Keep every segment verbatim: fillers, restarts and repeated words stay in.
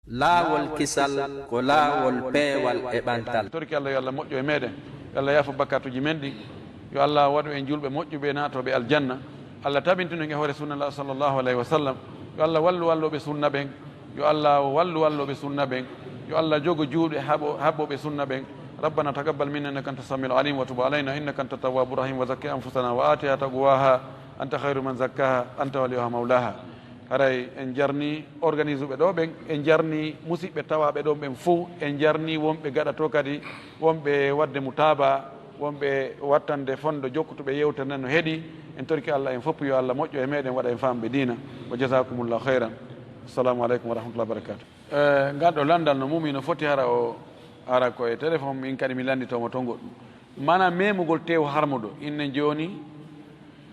Laawol kisal ko laawol peewal e ɓantal. Torki Allah yo Allah moƴƴo e meɗen, yo Allah yaafo bakkatuji men ɗi, yo Allah waɗu en julɓe moƴƴuɓe naatoɓe aljanna. Allah tabintino en e hoore sunna Allah sallallahu alayhi wa sallam. Yo Allah wallu walloɓe sunna ɓen. Yo Allah wallu walloɓe sunna ɓen. Yo Allah jogo juuɗe haɓo haɓɓoɓe sunna ɓen. ربنا تقبل منا إنك أنت السميع العليم وتب علينا إنك أنت التواب الرحيم وزكي أنفسنا وآتها تقواها أنت خير من زكاها أنت وليها مولاها. Haray en jarni organise ɓe ɗo ɓen, en jarni musiɓɓe tawaɓe ɗon ɓen fof, en jarni wonɓe gaɗato kadi, wonɓe wadde mutaba, wonɓe wattande fondo jokkutuɓe yewtere nden no heɗi. En torki Allah en fof yo Allah moƴƴo e meɗen, waɗa en famɓe diina. Wa jazakumullahu khairan. Assalamu alaikum wa rahmatullahi wa barakatuh. Eh, ngal ɗo landal no mumi no foti hara o hara ko e téléphone, min kadi mi landitomo to goɗɗum. Mana memugol tew harmuɗo inne joni,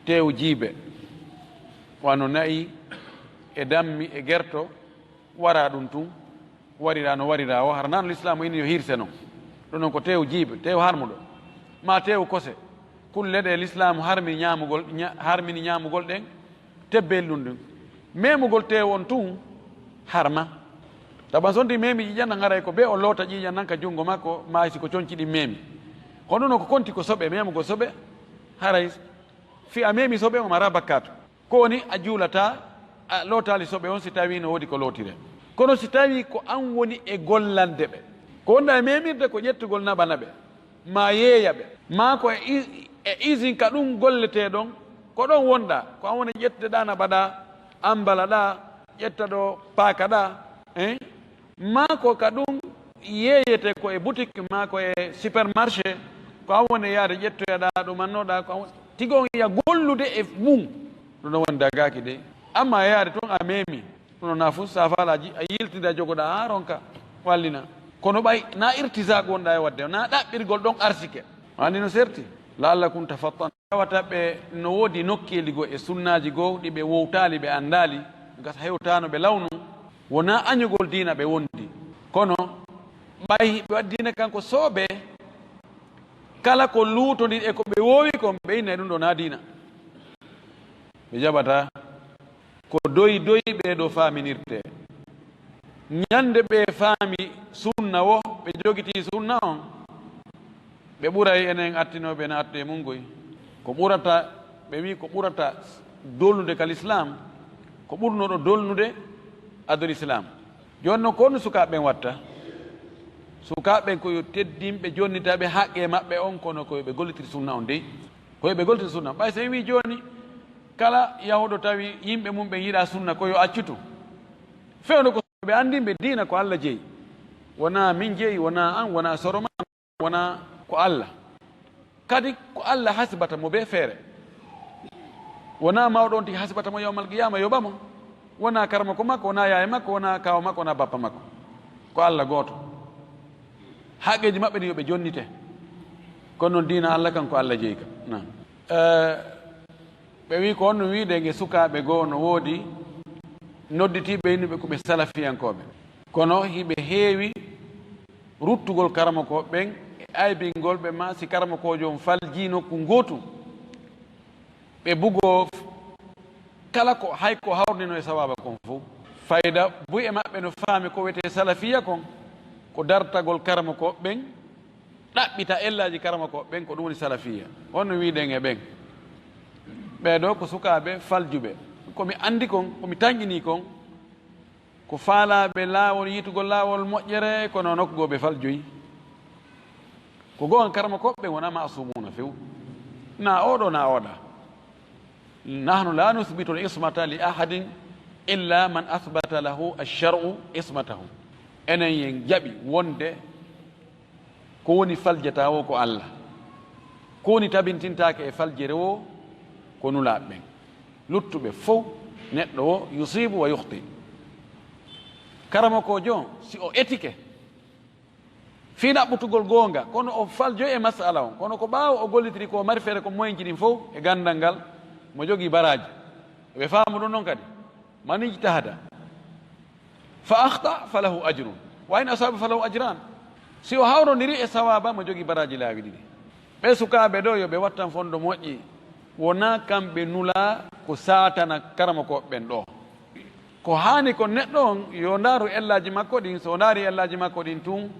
tew jiibe, wano na'i e dammi e gerto, wara ɗum tun, warira no warira o, hara nano l'islamu inni yo hirse non. Ɗum non ko tew jiibe, tew harmuɗo, ma tew kose. Kulle ɗe l'islamu harmini ñamugol ña- harmini ñamugol ɗen, tebbel ɗum ɗum. Memugol tew on tun harma. Taban sonti memi ƴiƴan nan haray ko be o loota ƴiƴan nan ka jungo makko, ma si ko conci ɗin memi. Kono no ko konti ko soɓe, memugol soɓe, haray fi a memi soɓe o mara bakkatu. Ko woni a juulata, a lootaali soɓe on si tawi no woodi ko lootire. Kono si tawi ko an woni e gollande ɓe, ko wonɗa e memirde ko ƴettugol naɓa naɓe, ma yeeya ɓe, ma ko e i- e isin ka ɗum golletee ɗon, ko ɗon wonɗa, ko an woni ƴettude ɗa naɓa ɗa, ambala ɗa, ƴetta ɗo paaka ɗa, hein? Ma ko ka ɗum yeeyete ko e boutique ma ko e supermarché, ko an woni yaade ƴettoya ɗa ɗumannoɗa, ko an woni tigi on ya gollude e mum. Ɗum ɗon woni dagaaki de. Amma yaade toon a memi, ɗum ɗon na fof sa faala a ji- a yiltida jogoɗa ha ronka wallina. Kono ɓay na irtisaq wonɗa e wadde, na ɗaɓɓirgol ɗon arsike. Anndi no serti. La'allakum tafattan. Tawata ɓe no woodi nokkeeli goo e sunnaaji goo ɗi ɓe wowtaali, ɓe anndaali, gasa hewtaano ɓe lawnu. Wonaa añugol diina ɓe wondi. Kono ɓay ɓe waɗi diina kanko soobee, kala ko luutondiri e ko ɓe woowi kon, ɓe innay ɗum ɗoo naa diina. Ɓe jaɓataa. Ko doy doy ɓee ɗoo faaminirtee. Ñande ɓe faami sunna woo, ɓe jogitii sunna on, ɓe ɓuray enen attinooɓe ene attu e mum koy. Ko ɓurata, ɓe wii ko ɓurata dolnude ka lislaam, ko ɓurnoɗo dolnude adul islaam. Jooni noon, ko honno sukaaɓe ɓen watta? Sukaaɓe ɓen ko yo teddinɓe, jonnitaaɓe haqqe maɓɓe on, kono ko yo ɓe gollitir sunna on dey. Ko yo ɓe gollitir sunna on. Ɓay so en wii jooni, kala yahuɗo tawi yimɓe mum ɓen yiɗaa sunna, ko yo accu tun. Fewndo ko ɓe anndinɓe diina ko Alla jeyi. Wonaa min jeyi, wonaa an, wonaa soro ma, wonaa ko Alla. Kadi ko Alla hasibata mo bee feere. Wonaa mawɗo on tigi hasibata mo yawmal qiyaama yoɓa mo. Wonaa karamoko makko, wonaa yaaya makko, wonaa kaaw makko, wonaa bappa makko. Ko Alla gooto. Haqqeeji maɓɓe ɗin yo ɓe jonnite. Kono noon diina Alla kan ko Alla jeyi ka. Naam. Eh, ɓe wii ko honno wiide nge sukaaɓe goo no woodi nodditiiɓe innuɓe ko ɓe salafiyankooɓe. Kono hiɓe heewi ruttugol karamokooɓe ɓen e aybingol ɓe, ma si karamokoojo on faljii nokku ngootu, ɓe bugoo f-, kala ko, hay ko hawrnino e sawaaba kon fof. Fayda buy e maɓɓe no faami ko wiyetee salafiya kon, ko dartagol karamokooɓe ɓen, ɗaɓɓita ellaaji karamokooɓe ɓen, ko ɗum woni salafiya. Honno wiiden e ɓen? Ɓee ɗoo ko sukaaɓe faljuɓe. Ko mi anndi kon, ko mi tanƴinii kon, ko faalaaɓe laawol, yiitugol laawol moƴƴere, kono nokku goo ɓe faljoyi. Ko goonga, karamokooɓe ɓen wonaa maasumuuna few. Na oo ɗoo, na oo ɗaa. نحن لا نثبت العصمة لأحد إلا من أثبت له الشرع عصمته. Enen en jaɓi wonde ko woni faljataa woo ko Alla. Ko woni tabintintaake e faljere woo ko Nulaaɓe ɓen. Luttuɓe fow, neɗɗo woo, يصيب ويخطئ. Karamokoojo on, si o etike fii ɗaɓɓutugol goonga, kono o faljoyi e masala on, kono ko ɓaawo o gollitiri ko o mari feere ko moyenji ɗin fow e ganndal ngal, mo jogii baraaji. Ɓe faamu ɗum non kadi. من اجتهد فأخطأ فله أجر وإن أصاب فله أجران. Si o hawrondiri e sawaaba, mo jogii baraaji laawi ɗiɗi. Ɓee sukaaɓe ɗoo, yo ɓe wattan fondo moƴƴi. Wonaa kamɓe nulaa ko saatana karamokooɓe ɓen ɗoo. Ko haani kon neɗɗo on, yo ndaaru ellaaji makko ɗin. So o ndaari ellaaji makko ɗin tun,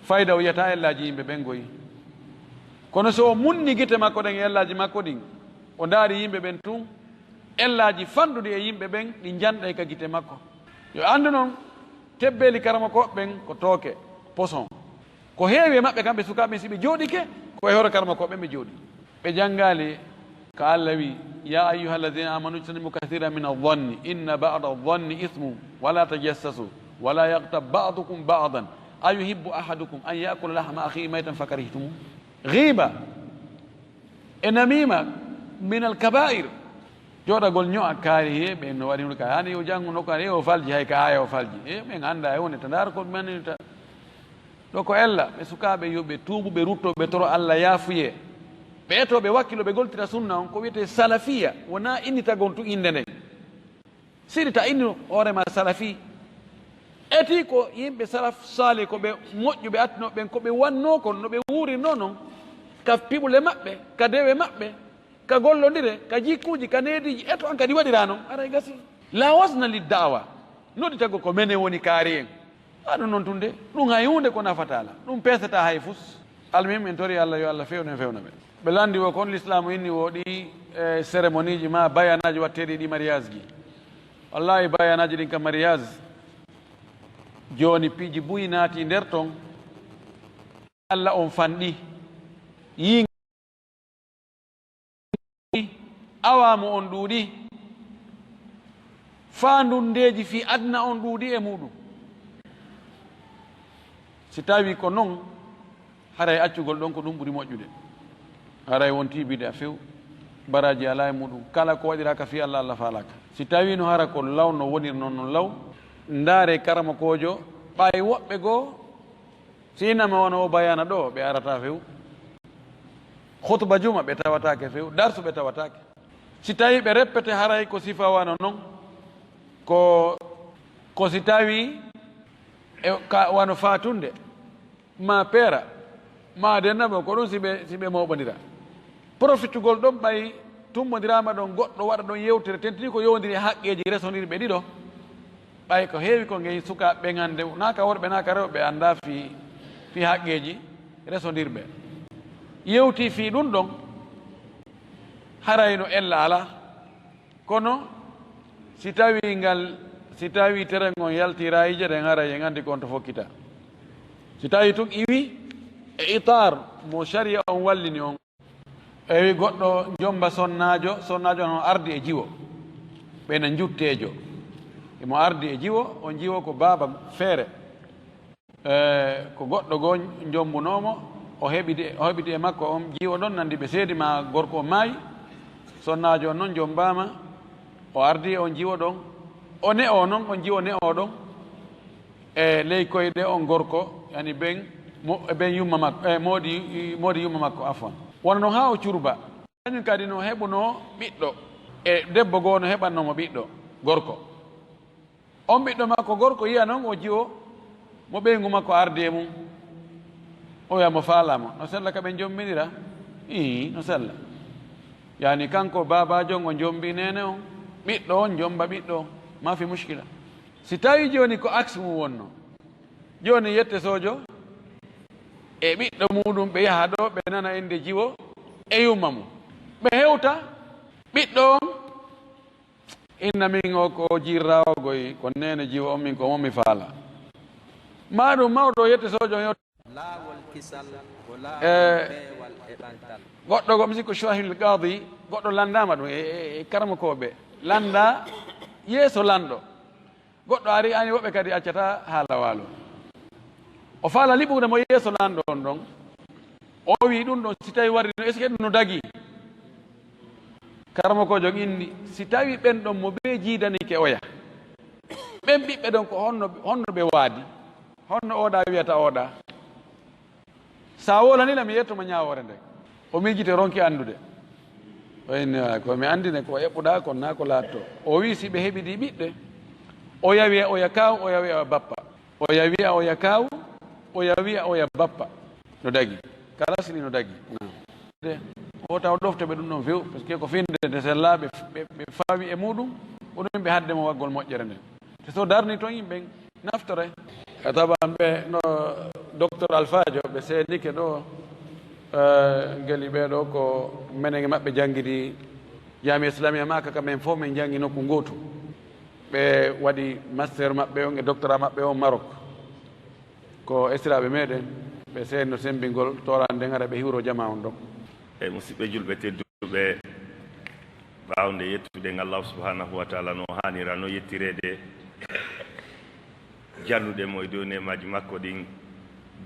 fayda o yiyata ellaaji yimɓe ɓen goyi. Kono so o munni gite makko ɗen e ellaaji makko ɗin, o ndaari yimɓe ɓen tun, ellaaji fanɗuɗi e yimɓe ɓen ɗi njanɗay ka gite makko. Yo anndu non, tebbeeli karamokooɓe ɓen ko tooke, poson. Ko heewi e maɓɓe kamɓe sukaaɓe, si ɓe jooɗike, ko e hoore karamokooɓe ɓen ɓe jooɗi. Ɓe janngaali ka Allah wi: "Ya ayyuha alladhina amanu ijtanibu kathiran min adh-dhanni inna ba'da adh-dhanni ithmun, wa la tajassasu, wa la yaghtab ba'dukum ba'dan, ayuhibbu ahadukum an ya'kula lahma akhihi maytan fakarihtumuh." Ghiba e namima min al-kaba'ir. Jooɗagol ño'a kaari, he ɓen no waɗi hunde ka, hani o janngu nokku, he o falji, hay ka aya o falji. He ɓen annda e hunde ta, ndaar ko ɗumen ta. Ɗo ko ella, ɓe sukaaɓe yo ɓe tuubu, ɓe rutto, ɓe toro Allah yaafuye. Ɓe eto, ɓe wakkilo, ɓe goltira sunna on, ko wiyetee salafiya, wonaa innitagol tun innde nden. Siri ta inni hoore ma salafi. Eti ko yimɓe salaf saalih, ko ɓe moƴƴuɓe attinooɓe ɓen, ko ɓe wannoo kon, no ɓe wuurirnoo non, ka piɓule maɓɓe, ka dewe maɓɓe, ka gollondire, ka jikkuuji, ka neediiji, eto an kadi waɗiraa non, aray gasi. La wazna lid da'wa, nodditagol ko menen woni kaari en. A ɗum noon tun de, ɗum hay huunde ko nafataa la, ɗum peesataa hay fus. Almuhim, en tori Allah, yo Allah fewnu en, fewna ɓe. Ɓe lanndi wo kon, Lislaamu inni wo ɗi, e, cérémonie ji ma bayanaaji watteeɗi ɗi mariage ji. Wallahi, bayanaaji ɗin ka mariage, jooni piiji buy naati nder ton. Allah on fanɗi. Yi awaamu on ɗuuɗi, faandundeeji fii aduna on ɗuuɗi e muuɗum. Si tawii ko non, haray accugol ɗon ko ɗum ɓuri moƴƴude. Haray wontii bid'a few, baraaji alaa e muuɗum. Kala ko waɗiraaka fii Allah, Allah faalaaka. Si tawii no hara ko law no wonir non, non law, ndaare karamokoojo, ɓay woɓɓe goo, si inama wano o bayaana ɗoo, ɓe arataa few. Khutba juma ɓe tawataake few, darsu ɓe tawataake. Si tawii ɓe reppete, haray ko sifa wano non, ko, ko si tawii e ka, wano faatunde, ma peera, ma dennabo, ko ɗum si ɓe, si ɓe mooɓondira. Profitugol ɗon ɓay tumbondiraama ɗon, goɗɗo waɗa ɗon yewtere, tentini ko yowondiri e haqqeeji resondirɓe ɗiɗo. Ɓay ko heewi ko ngey sukaaɓe ɓen hannde, naa ka worɓe, naa ka rewɓe, anndaa fii, fii haqqeeji resondirɓe. Yewtii fii ɗum ɗon, haray no ella alaa. Kono si tawii ngal, si tawii terengol yaltii raayiije ɗen, haray en anndi ko on to fokkita. Si tawii tun iwi e itaar mo sariya on wallini on, ewi goɗɗo jomba sonnaajo, sonnaajo on ardi e jiwo, ɓe na njutteejo, imo ardi e jiwo, on jiwo ko baaba feere. E, ko goɗɗo goo njombunoo mo, o heɓidi, o heɓidi e makko on jiwo ɗon, nandi ɓe seedi ma gorko on maayi, sonnaajo on non jombaama, o ardi e on jiwo ɗon, o ne'oo non, on jiwo ne'oo ɗon, e ley koyɗe on gorko, yani ben, mo, e ben yumma makko, e moodi, moodi yumma makko, afwan. Wano non haa o curba. Kañum kadi no heɓunoo ɓiɗɗo, e debbo goo no heɓannoo mo ɓiɗɗo gorko. On ɓiɗɗo makko gorko yiya non o jiwo mo ɓeyngu makko ardi e mum. O wiya mo faalaa mo. No sella ka ɓe njombindira? Ii, no sella. Yani kanko baabaajo on o njombi neene on, ɓiɗɗo on njomba ɓiɗɗo on. Ma fi mushkila. Si tawii jooni ko aks mum wonnoo, jooni yette soojo e ɓiɗɗo muuɗum ɓe yaha ɗoo, ɓe nana innde jiwo e yumma mum. Ɓe hewta, ɓiɗɗo on inna min o ko jirra o goy, ko neene jiwo on min ko mo mi faala. Maa ɗum mawɗo yette soojo on yo laawol kisal ko laawol Eh. peewal e ɓantal. Goɗɗo go mi sikko Chouahil Qadi, goɗɗo lanndaama ɗum e, e, e karamokooɓe. Lannda yeeso lanɗo. Goɗɗo ari, ani woɓɓe kadi accataa haala waalo. O faala liɓude mo yeeso lanɗo on ɗon. O wii ɗum ɗon, si tawi warri no, est-ce que ɗum no dagii? Karamokoojo on inni, si tawi ɓen ɗon mo ɓe jiidanike oya, ɓen ɓiɓɓe ɗon ko honno, honno ɓe waadi? Honno oɗa wiyata oɗa? Sa wolani lam, mi yetto mo ñaawoore nden. O miijiti, o ronki anndude. O inni, "Ah, ko mi anndi ne ko eɓɓuɗaa kon, naa ko laatto." O wi'i, si ɓe heɓidi ɓiɓɓe, oya wi'a oya kaaw, oya wi'a oya bappa. Oya wi'a oya kaaw, oya wi'a oya bappa. No dagi. Kala sini no dagi. Naam. De, o taw ɗofte ɓe ɗum ɗon few, parce que ko finde nde sella ɓe, ɓe, ɓe fawi e muɗum. Ko ɗum ɓe haɗde mo waggol moƴƴere nden. Te so darni toon yimɓe naftoray. E taban ɓe no docteur Alfaajo, ɓe seenike ɗo, eh, ngeli ɓee ɗo ko menen e maɓɓe janngidi Jaami Islamiya Maaka, ka men fof men njanngi nokku ngootu. Ɓe waɗi master maɓɓe on e doctorat maɓɓe on Maroc. Ko esiraaɓe meɗen, ɓe seenno sembingol toraande nden, hara ɓe hiwro jama on ɗon. E musidɓe julɓe tedduɓe, ɓaawo nde yettude en Allahu subhanahu wa taala no haanira, no yettireede, jannude mo e dow neemaaji makko ɗin,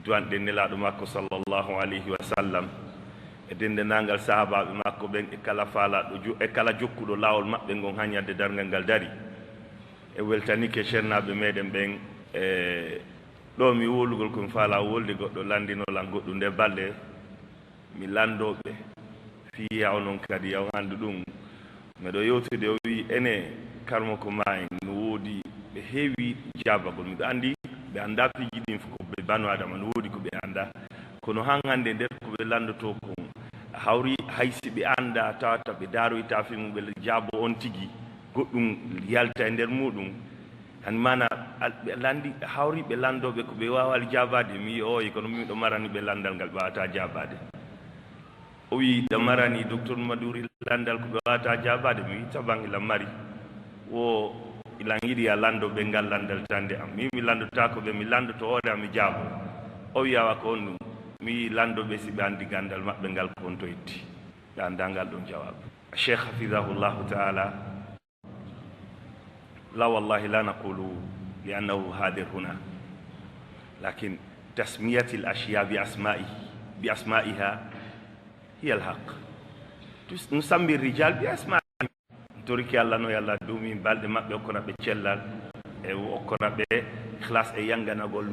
duwanɗe nelaaɗo makko sallallahu alayhi wa sallam, e denndaangal sahaabaaɓe makko ɓen, e kala faalaaɗo jo-, e kala jokkuɗo laawol maɓɓe ngon haa ñande darngal ngal dari. E weltanike ceernaaɓe meɗen ɓen, e ɗo mi wolugol ko mi faalaa wolde goɗɗo lanndinoo lan goɗɗum nde balɗe. Mi lanndoo ɓe fii yaw non kadi, yaw anndu ɗum. Miɗo yewtude, o wi'i, ene karmoko maa en no woodi ɓe heewi jaabagol. Miɗo anndi ɓe anndaa piiji ɗin fof, ko ɓe banu Adama, no woodi ko ɓe anndaa. Kono han hannde nder ko ɓe lanndotoo kon, a hawri hay si ɓe anndaa, tawata ɓe daaroytaa fii mum, ɓe jaaboo on tigi, goɗɗum yalta e nder muuɗum. Hani maana, al-, ɓe lanndi, hawri ɓe lanndooɓe ko ɓe waawaali jaabaade. Mi wi'i, ooyi, kono miɗo marani ɓe lanndal ngal ɓe waawataa jaabaade. O wi'i, "Ɗa marani Docteur Maduri lanndal ko ɓe waawataa jaabaade?" Mi wi'i, "Taban ila mari. Wo ilan yiɗi a lanndo ɓe ngal lanndal tande am. Mi, mi lanndotaako ɓe, mi lanndoto hoore am, mi jaabo." O wi'i, "Awa ko on ɗum?" Mi wi'i, "Lanndo ɓe si ɓe anndi ganndal maɓɓe ngal ko on to itti. Ɓe anndaa ngal ɗon jawaabu." Cheikh hafidahullahu taala, لا والله لا نقول لأنه حاضر هنا، لكن تسمية الأشياء بأسمائه، بأسمائها هي الحق. نسمي الرجال بأسمائهم. Toriki Allah no Yalla duumi balɗe maɓɓe, okkora ɓe cellal, e okkora ɓe ikhlas e yanganagol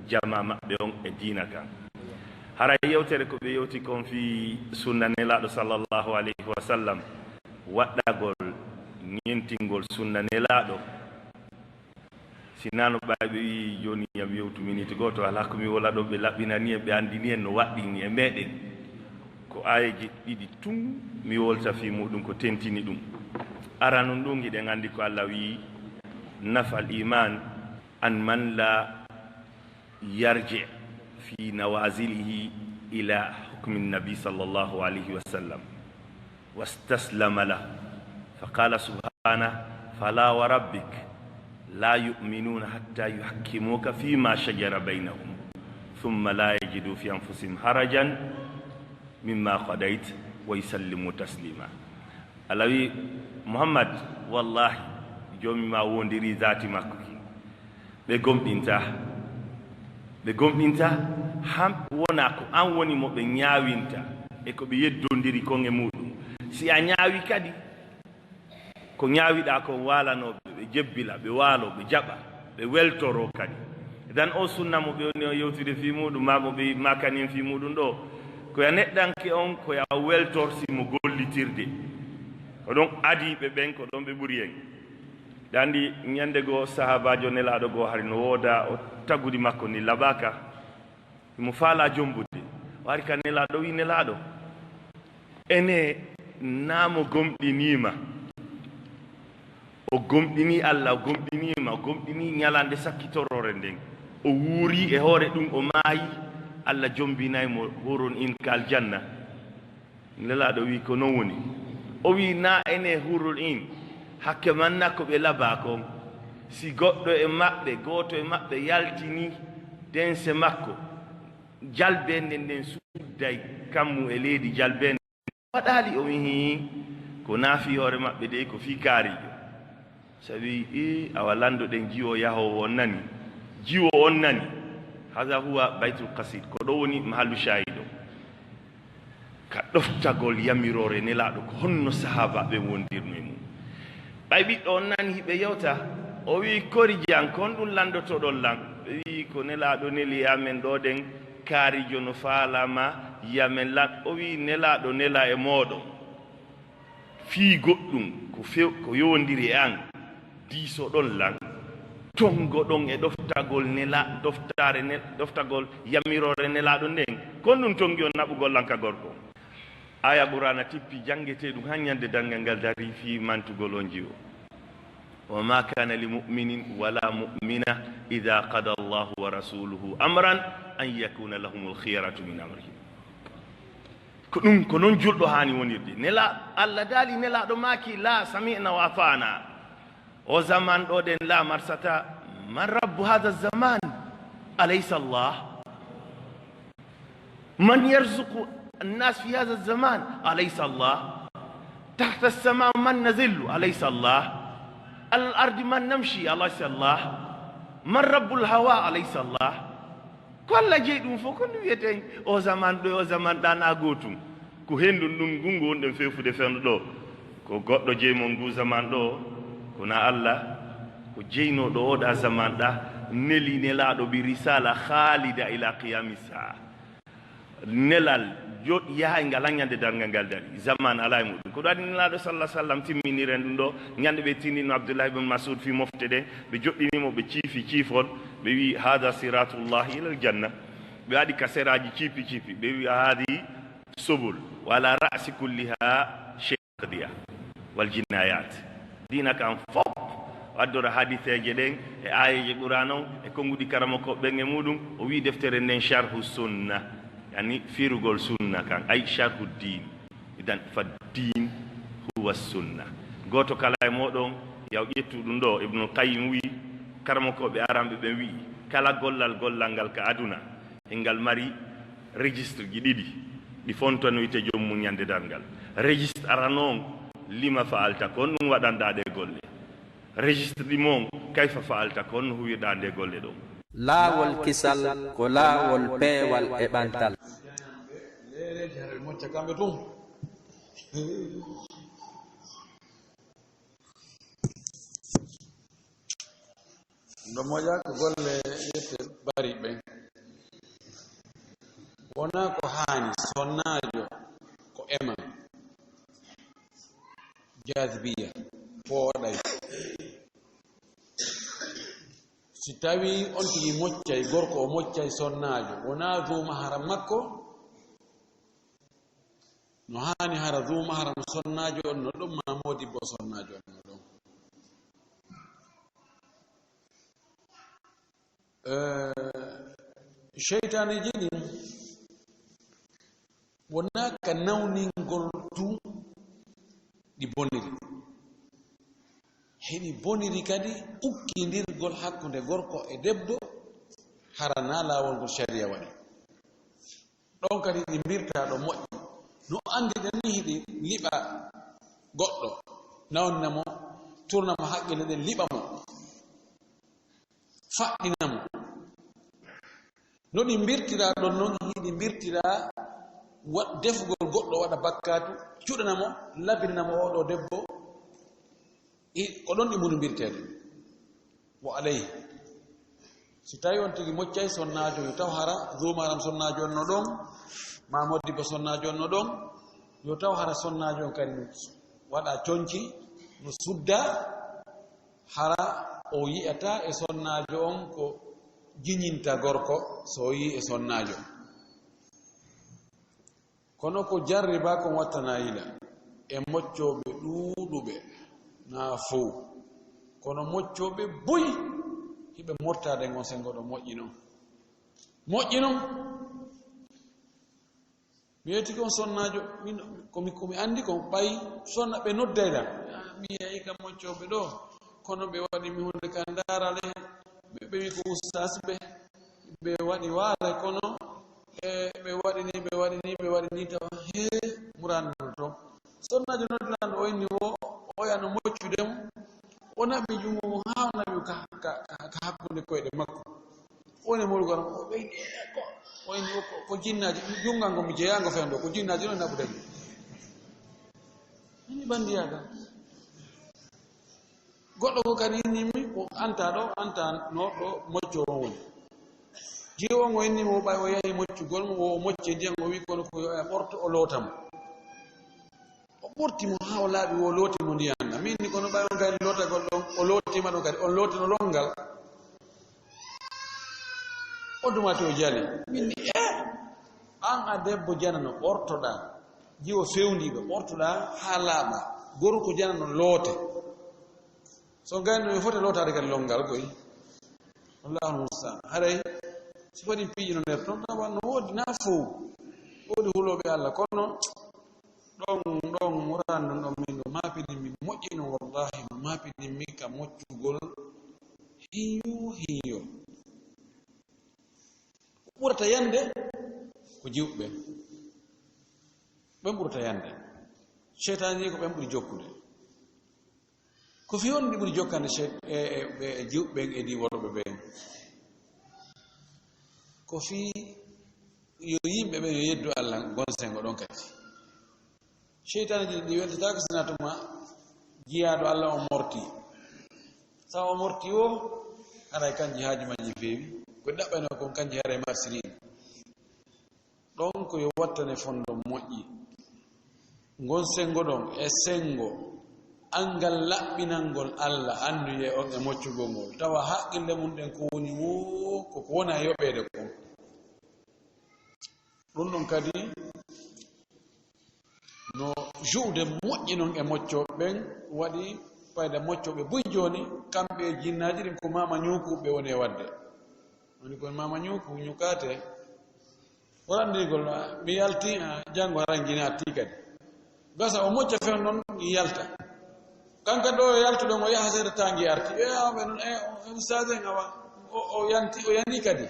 jama maɓɓe on e diina kan. Hara yewtere ko ɓe yewti kon fii sunna Nelaaɗo sallallahu alayhi wa sallam, waɗɗagol ñentingol sunna Nelaaɗo. Si nano ɓay ɓe wi'i jooni yam yewtu miniti gooto, alaa ko mi wola ɗo, ɓe laɓɓinani en, ɓe anndini en no waɗɗini e meɗen. Ko aayeeje ɗiɗi tun mi wolta fii muɗum ko tentini ɗum. Aranun ɗum, hiɗen anndi ko Allah wi'i, نفى الإيمان عن من لا يرجع في نوازله إلى حكم النبي صلى الله عليه وسلم واستسلم له، فقال سبحانه: "فلا وربك لا يؤمنون حتى يحكموك فيما شجر بينهم ثم لا يجدوا في أنفسهم حرجا مما قضيت ويسلموا تسليما." Allah wi, Muhammad, wallahi, Joomi ma wondiri zaati makko ki. Ɓe gomɗinta. Ɓe gomɗinta, han wona ko an woni mo ɓe ñaawinta e ko ɓe yeddondiri kon e muɗum. Si a ñaawi kadi, ko ñaawiɗaa kon waalanoo ɓe, ɓe jebbila, ɓe waalo, ɓe jaɓa, ɓe weltoroo kadi. Idan o sunna mo ɓe woni o yewtude fii muɗum, maa mo ɓe makanin fii muɗum ɗo, ko ya neɗɗanke on, ko ya weltor si mo gollitirde. Ko ɗon adiiɓe ɓen, ko ɗon ɓe ɓuri en. Ɗa anndi, ñande goo, sahaabaajo Nelaaɗo goo hari no wooda, o tagudi makko ndi laɓaaka. Himo faalaa jombude. O ari ka Nelaaɗo, wi, "Nelaaɗo, ene naa mo gomɗinii ma? O gomɗinii Alla, o gomɗinii ma, o gomɗinii ñalaande sakkitoroore nden. O wuurii e hoore ɗum, o maayi, Alla jombinay mo huurul iin ka aljanna." Nelaaɗo wi, "Ko non woni?" O wi, "Naa ene huurul iin, hakke manna ko ɓe laɓaa kon, si goɗɗo e maɓɓe, gooto e maɓɓe yaltini dense makko, jalbeende nden sudday kammu e leydi, jalbeende waɗaali?" O wi, "Hii, ko naa fii hoore maɓɓe dey, ko fii kaarijo." Sabi, i, awa lanndo ɗen jiwo yahoowo on nani. Jiwo on nani. Haza huwa baytul qasid. Ko ɗo woni mahallu shaahido. Ka ɗoftagol yamiroore Nelaaɗo, ko honno sahaabaaɓe wondirno e mum. Ɓay ɓiɗɗo on nani hiɓe yewta, o wi'i, "Kori jan, kon ɗum lanndotoɗon lan?" Ɓe wi'i, "Ko Nelaaɗo neli e amen ɗo ɗen, kaarijo no faalaa ma, yamen lan." O wi'i, "Nelaaɗo nela e mooɗon fii goɗɗum ko few-, ko yowondiri e an, diisoɗon lan, tongoɗon e ɗoftagol nela-, ɗoftaare ne-, ɗoftagol yamiroore Nelaaɗo nden, kon ɗum tongi on naɓugol lan ka gorko?" Aaya Qur'aana tippi janngetee ɗum haa ñande darngal ngal darii fii mantugol on jiwo. وما كان لمؤمن ولا مؤمنة إذا قضى الله ورسوله أمرا أن يكون لهم الخيرة من أمرهم. Ko ɗum, ko noon julɗo haani wonirde. Nela-, Allah daali, Nelaaɗo maaki, "La sami'na wa ata'na." O zaman ɗo ɗen la marsata, "Man rabbu hadha zaman? Alaysa Allah?" "Man yarzuqu an-nas fi hadha az-zaman? Alaysa Allah? Tahta as-sama man nazillu? Alaysa Allah? Al ardi man namshi? Alaysa Allah? Man rabbul hawa? Alaysa Allah?" Ko Allah jeyi ɗum fof, ko ɗum wiyeten o zaman ɗo, o zaman ɗa na gootum. Ko henndun ɗum ngu ngu wonɗen feefude fewndo ɗo. Ko goɗɗo jeyi mon ngu zaman ɗo, ko na Allah. Ko jeynooɗo oɗa zaman ɗa, neli Nelaaɗo bi risala khalida ila qiyami saa. Nelal joɗ yahay ngal ha ñande darngal ngal dari. Zaman ala e muɗum. Ko ɗum waɗi Nelaaɗo sallallahu alaihi wasallam timminiren ɗum ɗo, ñande ɓe tinndino Abdullah ibn Mas'ud fi mofte ɗe, ɓe joɗɗini mo, ɓe ciifi ciifol, ɓe wi, "Hada siratullahi ilal janna." Ɓe waɗi ka seraaji ciipi ciipi, ɓe wi, "Hadi subul, wa ala ra'si kulliha shay." Qadiya wal jinayat. Diina kan fof, o addora hadiseeje ɗen e aayeeje Qur'aana on e konnguɗi karamokooɓe ɓen e muɗum, o wi'i deftere nden Sharhu Sunna, yani firugol sunna kan, ay sharhu diin. Idan fa diin huwa sunna. Gooto kala e mooɗon, yaw ƴettu ɗum ɗo, Ibnul Qayyim wi'i, karamokooɓe aranɓe ɓen wi'i, kala gollal gollal ngal ka aduna, e ngal mari registre ji ɗiɗi, ɗi fontanoyte joom mum ñande darngal. Registre arano on, lima fa'alta kon, ɗum waɗanɗa ɗe golle. Registre ɗimo on, kayfa fa'alta kon, no huwirɗa nde golle ɗon. Laawol kisal ko laawol peewal e ɓantal. Leeleeji hara ɓe mocca kamɓe tun. Ɗo moƴa ko golle yettel bari ɓen. Wona ko haani, sonnaajo ko ema. Jazibiya, pooɗay. Si tawi on tigi moccay, gorko o moccay sonnaajo, wona zu mahram makko, no haani hara zu mahram sonnaajo on no ɗon, ma modibbo sonnaajo on no ɗon. Eh, seytaaneeji ɗin wonaa ka nawningol tun ɗi boniri. Heɗi boniri kadi ukkindirgol hakkunde gorko e debbo, hara na laawol ngol sharia waɗi. Ɗon kadi ɗi mbirta ɗo moƴƴi. No anndiɗen ni hiɗi liɓa goɗɗo, nawnina mo, turna mo haqqille ɗen, liɓa mo, faɗɗina mo. No ɗi mbirtira ɗon non, hiɗi mbirtira wa-, defugol goɗɗo waɗa bakkaatu, cuɗana mo, labinana mo oo ɗoo debbo. I, ko ɗon ɗi mboni mbirteede. Wa alayhi. Si tawi on tigi moccay sonnaajo, yo taw hara zu mahram sonnaajo on no ɗon, ma modibbo sonnaajo on no ɗon, yo taw hara sonnaajo on kadi no waɗa conci, no sudda, hara o yi'ata e sonnaajo on ko jiñinta gorko so o yi'i e sonnaajo. Kono ko jarriba kon wattana yila e moccooɓe ɗuuɗuɓe, na fow. Kono moccooɓe buy hiɓe mortaade ngon senngo ɗo moƴƴi non. Moƴƴi non. Mi yettike on sonnaajo, min, ko mi, ko mi anndi kon ɓay sonna ɓe nodday lan. Mi yehi ka moccooɓe ɗo, kono ɓe waɗi mi hunde ka ndaarale, ɓe, ɓe wi ko ustaas ɓe, ɓe waɗi waare kono, e, ɓe waɗi ni, ɓe waɗi ni, ɓe waɗi ni tawa, hee, muraano to. Sonnaajo noddiranɗo o inni wo, oya no moccude mo, o naɓi junngo mum haa o naɓi ka, ka, ka, ka hakkunde koyɗe makko. Woni murgol o ɓeydi ko, o inni ko, ko jinnaaji, junngango mi jeyango fewndo, ko jinnaaji no naɓude mi. Ini bandiyaga. Goɗɗo ko kadi inni mi, ko anta ɗo, anta no ɗo mocco on woni. Jiwo ngo inni mo ɓay o yahi moccugol mo, o mocce ndiyan, o wi kono ko yo e ɓorto, o loota mo. O ɓorti mo haa o laaɓi, o looti mo ndiyan ɗan. Min ni kono ɓay on kadi lootagol ɗon, o lootima ɗon kadi, on lootino lonngal. O dumati o jali. Min ni, eh, an a debbo janano, ɓortoɗaa. Jiwo fewndiiɗo, ɓortoɗaa haa laaɓa. Gorko janano, loote. So gayno mi foti lootaade kadi lonngal koy. Allahu mustaan. Haray si foti piiji no nder ton, tawa no woodi na fow. Woodi hulooɓe Allah, kono ɗon, ɗon muraan ɗon, ɗon min ɗo maapini min moƴƴi non, wallahi no maapini min ka moccugol hiyo, hiyo. Ko ɓurata yande ko jiwɓe. Ɓen ɓurata yande. Seytaani ko ɓen ɓuri jokkude. Ko fii honɗun ɓuri jokkande sey-, e, e, e, e jiwɓe ɓen e ɗi worɓe ɓen? Ko fii yo yimɓe ɓen yo yeddu Allah, ngon sengo ɗon kadi. Seytaane ɗin ɗi weltataako sina tuma jiyaaɗo Allah on morti. Sa o morti o, haray kanji haaju majji feewi. Ko ɗaɓɓano kon kanji haray marsiri. Ɗon ko yo wattane fondo moƴƴi. Ngon sengo ɗon e sengo angal laɓɓinangol Allah annduye on e moccugol ngol. Tawa haqqille mun ɗen ko woni woo ko ko wona yoɓeede kon. Ɗun ɗon kadi no juuɗe moƴƴi non e moccooɓe ɓen waɗi fayda. Moccooɓe buy jooni, kamɓe e jinnaaji ɗin ko maama ñuuku ɓe woni e waɗde. Woni ko maama ñuuku, ñukaate. Warandigol, mi yalti, a, janngo haray ngina atti kadi. Gasa o mocca fen non, yalta. Kanka ɗo yaltuɗon o yaha seeɗa tangi arti. E, awa ɓe non, e, o, e, ustaas en awa, o, o yanti, o yani kadi.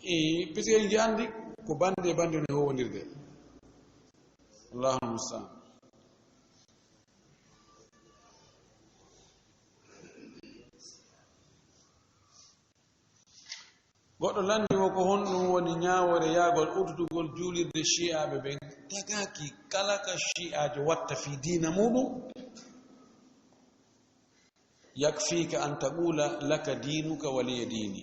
E, puisque en ngi andi ko bandi e bandi woni howondirde. Allahu mustaan. Goɗɗo lanndi wo ko honɗum woni ñaawoore yaagol uddutugol juulirde Shi'aaɓe ɓen? Tagaaki kala ka Shi'aajo watta fii diina muuɗum. Yakfiika an taquula laka diinuka waliya diini.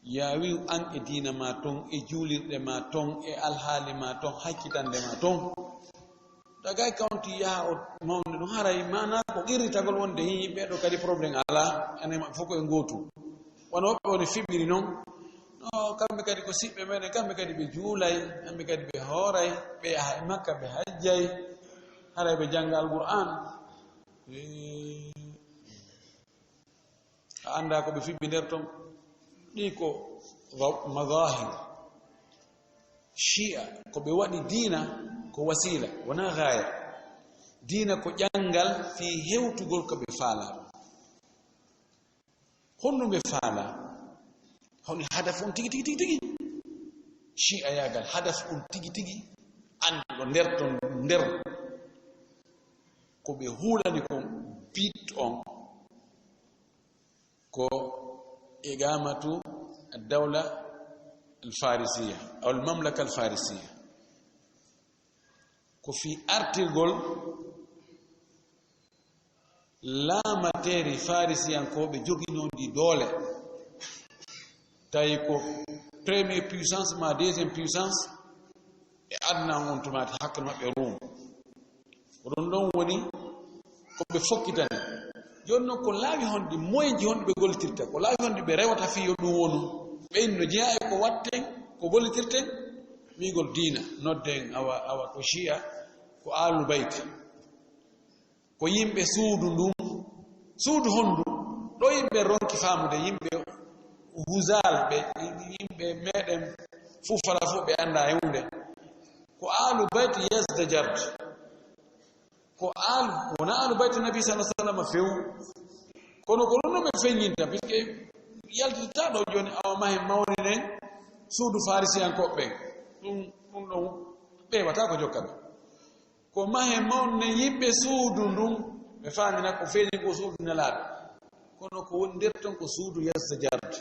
Yaa wi'u an e diina maa ton, e juulirɗe maa ton, e alhaali maa ton, hakkitande maa ton. Tagaaki kawti yaha o mawnde ɗum, haray maanaa ko qirritagol wonde hii ɓee ɗoo kadi problème alaa, enen maɓɓe fof ko e ngootu. Wano woɓɓe woni fiɓiri non, no, kamɓe kadi ko siɓɓe meɗen, kamɓe kadi ɓe juulay, kamɓe kadi ɓe hooray, ɓe yaha e Makka, ɓe hajjay, haray ɓe jannga Alqur'aan. Ee, a anndaa ko ɓe fiɓɓi nder ton? Ɗi ko gaw-, mazahir. Shi'a, ko ɓe waɗi diina ko wasiila, wonaa gaaya. Diina ko ƴanngal fii hewtugol ko ɓe faalaa. Honɗum ɓe faalaa? Honɗum hadaf on tigi, tigi, tigi, tigi? Shi'a yaagal hadaf on tigi, tigi, annduɗo nder ton, nder ko ɓe huulani kon, bit on, ko iqamatu ad-dawla al-farisiya, aw al-mamlaka al-farisiya. Ko fii artirgol laamateeri Farisiyankooɓe joginoondi doole. Tawi ko première puissance maa deuxième puissance e aduna on, on tumaati hakkunde maɓɓe Rum. Ko ɗum ɗon woni ko ɓe fokkitani. Jooni non ko laawi honɗi, moyenji honɗi ɓe gollitirta? Ko laawi honɗi ɓe rewata fii yo ɗum wonu? Ɓe inno jeyaa e ko watten, ko gollitirten, wi'ugol diina, nodden awa, awa ko Shi'a, ko Ahlul Bayt, ko yimɓe suudu ndun. Suudu hondu? Ɗo yimɓe ronki faamude, yimɓe Huzal ɓe, yimɓe meɗen fuu fala fuu ɓe anndaa e huunde. Ko Ahlul Bayt Yazdajard. Ko aalu, wonaa Ahlul Bayt Nabi sallallahu alaihi wasallam few. Kono ko ɗum ɗo ɓe feññinta, puisque yaltitataa ɗo jooni awa mahen mawninen suudu Farisiyankooɓe ɓen. Ɗum, ɗum ɗon ɓeewataa ko jokka ɓe. Ko mahen mawninen yimɓe suudu ndun, ɓe faamina ko feeñi ko suudu Nelaaɗo. Kono ko woni nder ton ko suudu Yazdajard,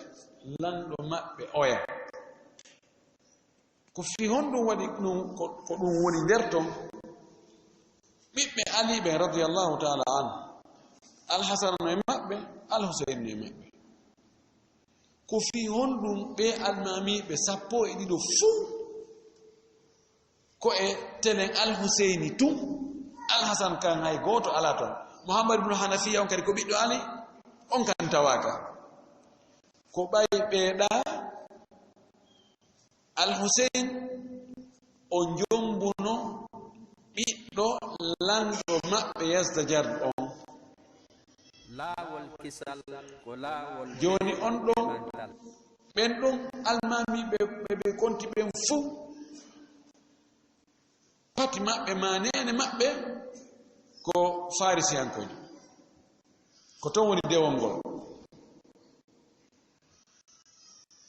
lanɗo maɓɓe oya. Ko fii honɗum waɗi ɗum, ko, ko ɗum woni nder ton? Ɓiɓɓe Ali ɓen, radiyallahu ta'ala anhu, Al-Hasan no e maɓɓe, Al-Husayn no e maɓɓe. Ko fii honɗum ɓee almaamiiɓe sappo e ɗiɗo fuu ko e telen Al-Huseyni tun? Al-Hasan kan hay gooto alaa ton. Muhammad ibn Hanafiya on kadi ko ɓiɗɗo Ali, on kan tawaaka. Ko ɓay ɓee ɗaa Al-Huseyn o jombuno ɓiɗɗo lanɗo maɓɓe Yazdajard on. Laawol kisal ko laawol jooni on ɗon, ɓen ɗon almaamiiɓe ɓe ɓe konti ɓen fuu, pati maɓɓe maa neene maɓɓe ko Farisiyankoojo. Ko ton woni dewol ngol.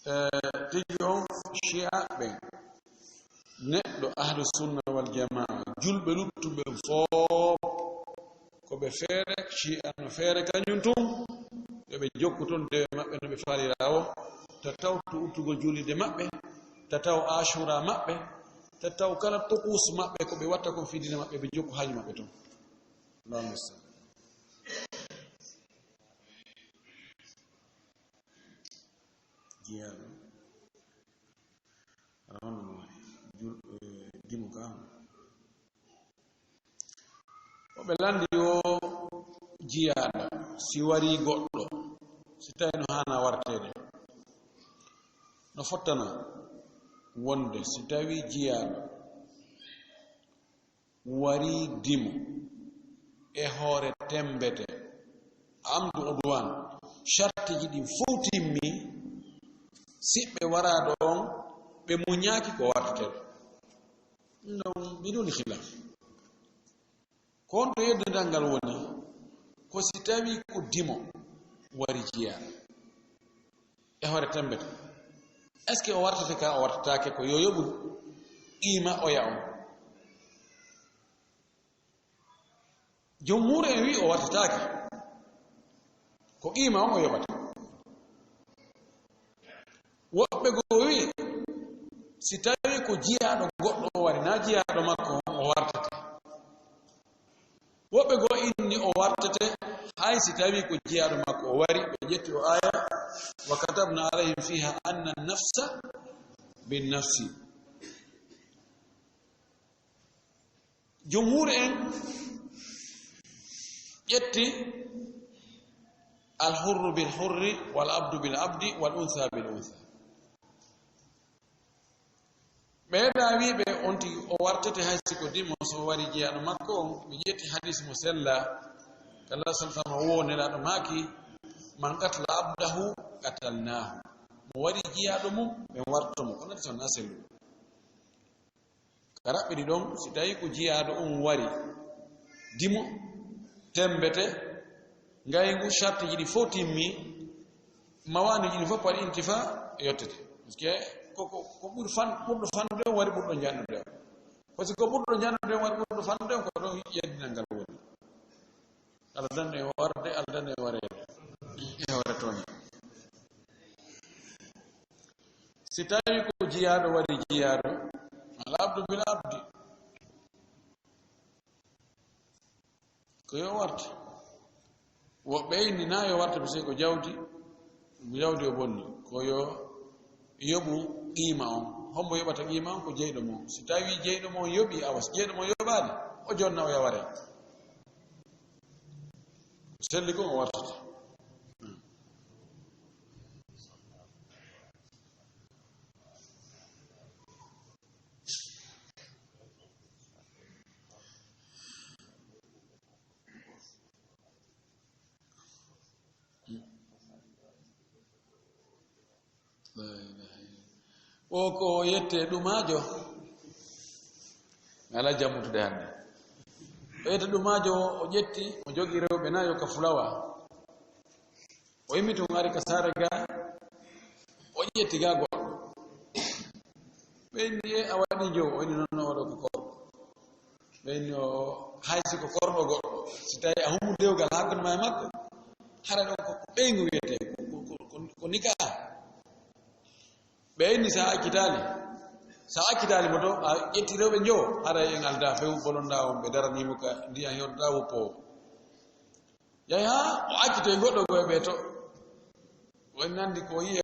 Eh, tigi on Shi'a ɓen, neɗɗo Ahlu Sunna wal Jamaa, julɓe luttuɓe fof, ko ɓe feere, Shi'a no feere kañum tun, yo ɓe jokku ton dewe maɓɓe no ɓe faalira o, ta taw to uttugol juulirde maɓɓe, ta taw Ashura maɓɓe, ta taw kala tukus maɓɓe ko ɓe watta kon fii diina maɓɓe, ɓe jokku haaju maɓɓe ton. Allahumma salli. Jiyaaɗo. Aɗa hono no waɗi? Jul-, eh, dimo ka hono? Ko ɓe lanndi o jiyaaɗo, si warii goɗɗo, si tawi no haana warteede, no fottana wonde si tawi jiyaaɗo warii dimo e hoore temmbete, amdu udwan, shartiji ɗin fof timmi, siɓɓe waraaɗo on, ɓe muñaaki ko wartetee. Ɗum ɗon, biduni khilaf. Ko honto yeddandal ngal woni? Ko si tawi ko dimo wari jiya e hoore temmbete, est-ce que o wartete ka, o wartataake ko yo yoɓu qiima oya on? Jumhuur en wi o wartataake, ko qiima on o yoɓata. Woɓɓe goo wi, si tawi ko jiyaaɗo goɗɗo o wari, na jiyaaɗo makko on, o wartete. Woɓɓe goo inni o wartete, hay si tawi ko jiyaaɗo makko o wari, ɓe ƴetti o aya, "Wa katabna alayhim fiha anna nafsa bin nafsi." Jumhuur en ƴetti al hurru bil hurri, wal abdu bil abdi, wal unsa bil unsa. Ɓeeɗa wiiɓe on tigi o wartete hay si ko dimo, so wari jiyaaɗo makko on, ɓe ƴetti hadis mo sella, kala sallallahu alaihi wasallam wo nelaaɗo maaki, "Man qatala abdahu qatalnahu." Mo wari jiyaaɗo mum, ɓen warto mo. Kono so na sellu. Ka raɓɓiɗi ɗon, si tawi ko jiyaaɗo on wari, dimo, temmbete, ngayngu, shartiji ɗi fof timmi, mawaaniji ɗi fof par intifa, yottete. Parce que ko, ko, ko ɓuri fan-, ɓurɗo fannude on wari ɓurɗo jannude on. Parce que ko ɓurɗo jannude on wari ɓurɗo fannude on, ko ɗon yeddinal ngal woni. Aldanno e warde, aldanno e wareede. E hoore tooñe. Si tawi ko jiyaaɗo wari jiyaaɗo, al abdu bil abdi. Ko yo warte. Woɓɓe inni na yo warte, parce que ko jawdi, jawdi o bonni. Ko yo yoɓu qiima on. Hombo yoɓata qiima on? Ko jeyɗo mo. Si tawi jeyɗo mo on yoɓi, awa, si jeyɗo mo on yoɓaani, o jonna o yaware. Selli kon o wartata. O ko o yette ɗumaajo. Mi alaa jammutude hannde. O yette ɗumaajo, o ƴetti, o jogi rewɓe nayo ka fulawa. O immi tun ari ka saare ga, o ƴetti ga goɗɗo. Ɓe inni, "E, a waɗi njow?" O inni, "Non, non, oɗo ko korɗo." Ɓe inni, "O, hay si ko korɗo goɗɗo, si tawi a hummu dewgal hakkunde ma e makko, hara ɗon ko, ko ɓeyngu wiyete, ko, ko, ko, ko, ko nikaa." Ɓe inni, "Sa accitaali, sa accitaali mo to, a ƴetti rewɓe njowo, hara en aldaa few, bononda on, ɓe daranii mo ka ndiyan hewtata woppo o." Yahi haa o accitoy goɗɗo goo e ɓe to. O nandi ko o yi'i